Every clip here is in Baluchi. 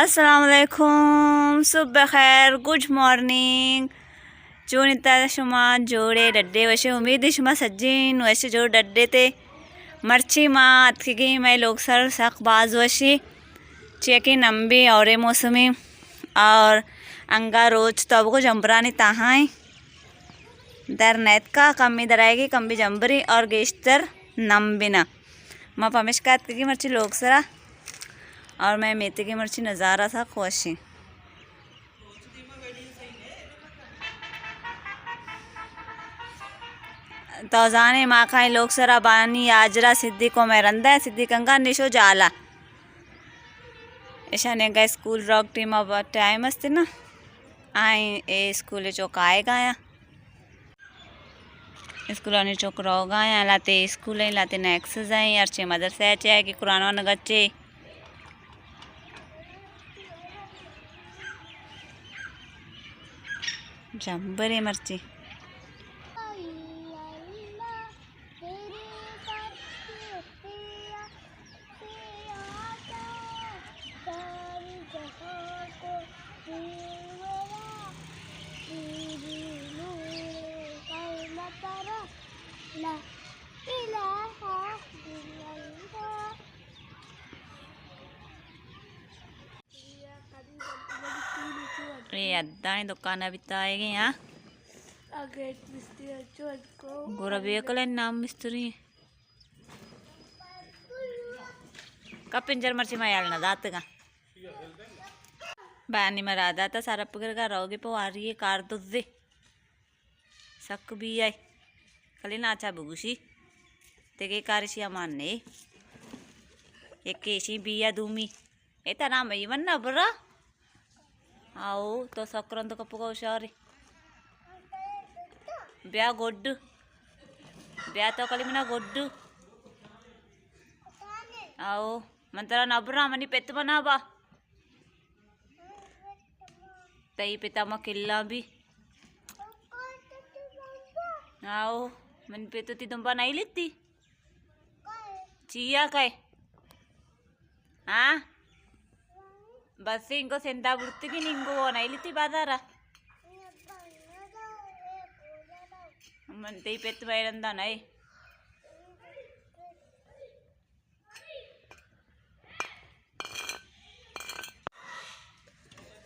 السلام علیکم، صبح بخیر، گڈ مارننگ۔ چون ات شما؟ جوڑے، ڈڈے، وشے؟ امید شما سجین وشے جوڑ ڈڈے تے۔ مرچی ما اتکگیں مئے لوگ سر، سک باز وشی، چیا کہ نمبی اور موسمی اور انگا روچ تو ابکو جمبرانی تہائیں۔ در نیتکا، کمی در آئیگی، کمی جمبری اور گیشتر نمبی نا۔ ما پمیشکا اتکگیں مرچی لوگ سرا اور مئے میتگی مرچی نظارہ سک وشی۔ تو زانے ما کائیں لوگ سرا، بانی آجرا، صدیق و مئے رندا، صدیق انگا نشو جالا۔ اشانی انگا اسکول روگ ٹیم اب ٹائم است نا۔ آئیں اے اسکول چوک آئیگا یا۔ اسکولانی چوک روگا یا، لاتے اسکول ہیں، لاتے نیکسز ہیں، ہرچے مدرسہ ہے، چاہے کہ قرآن وانگا چے۔ جمبرے مرچی۔ اے ادائیں دکان ءَ بیتا آئیگیں، ہاں؟ گورا بیکل نام مستری۔ کپنجر مرچی ما یال نہ داتگا۔ بانی مرا داتا سارا پگرگا روگی پہ واری کار دزے۔ سک بیائے۔ کلی ناچا بگوشی۔ تگے کارشی امان نے۔ یک ایشی بیا دومی۔ اے ترا مئی من نہ برا۔ آؤ، تو سک رند کپگا ہوشارے۔ بیا گڈ۔ بیا تو کلی منا گڈ۔ آؤ، من ترا نہ برا، منی پت بنا با۔ تئی پتا ما کلاں بی۔ آؤ، من پت تی دمبا نہیں لیتی۔ چیا کئے؟ ہاں؟ بس انگو سندا برتگی ننگو وہ نہیں لیتی بازارا۔ من تئی پت بای رندا نہیں۔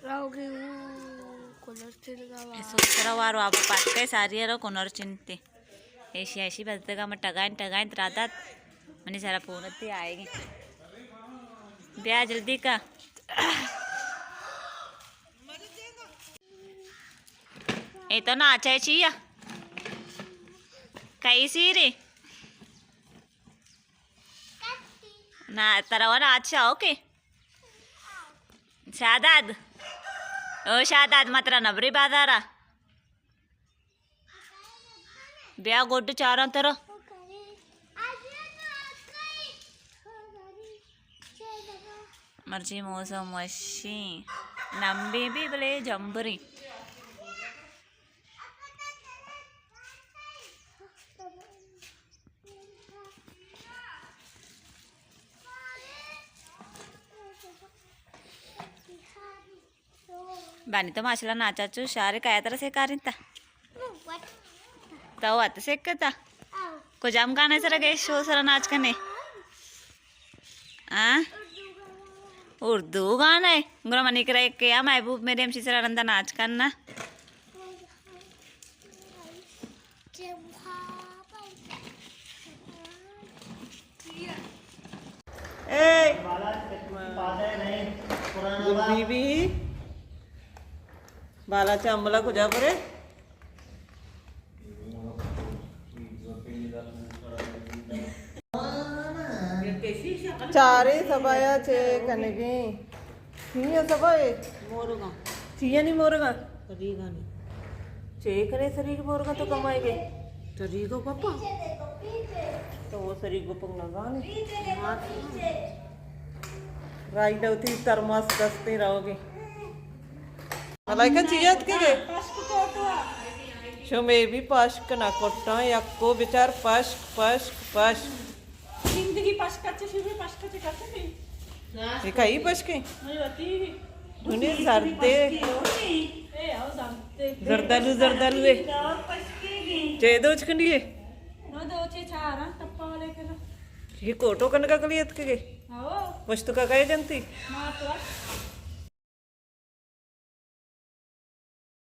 راوگی او کنر چنگا وا۔ اے سوترا وارو آپ پاتکے ساری رو کنر چنتے۔ ایشی ایشی بس دگا من ٹگائن ٹگائن ترادات۔ منی سارا پونتے آئیگی۔ بیا جلدی کا۔ اے تو ناچے چیا؟ کئی سیری؟ نا، ترا ونا اچھا، اوکے۔ شاداد۔ او شاداد، ما ترا نبری بازارا۔ بیا گڈ چاراں ترا۔ مرچی موسم وشیں۔ نمبی بی بلے جمبری۔ بانی تو ماشاءاللہ ناچا چو شارے کایا ترا سے کارینتا۔ تو وت سکتا۔ کجام گانے سرا گئے شو سرا ناچ کنے؟ ہاں؟ اردو گانے۔ گڑا منی کرا ایک کیا محبوب میرے ہمشی سرا رندا ناچ کرنا۔ اے! گل بی بی، بالاچ ءَ امبل ءَ کجا برے؟ چاریں سبایا چے کنگیں؟ چیا سبا اے؟ مورگاں۔ چیا نی مورگاں؟ سریگانی۔ چے کنے سریگ مورگاں تو کمائے گے؟ سریگ و پپا۔ تو وہ سریگ و پپ نہ زانے۔ رائی دوتی ترماس دستے رہوگے۔ ملائکہ چی یاد کے گے؟ شمے بھی پاشک نہ کٹاں، یکو بچار پشک، پشک، پشک۔ زندگی پشک اچھے، شروع پشک اچھے کرتے تھے۔ یہ کئی پشکیں؟ نہیں ہوتی۔ انہیں زردے۔ اے، او زردے۔ زردالو، زردالو اے۔ چے دوچ کنڈی اے؟ نو دوچے چاراں، ٹپا والے کرا۔ یہ کوٹو کنگا کلی اتکگے؟ ہاں۔ مشتو کا کئے جنتی؟ ما تو۔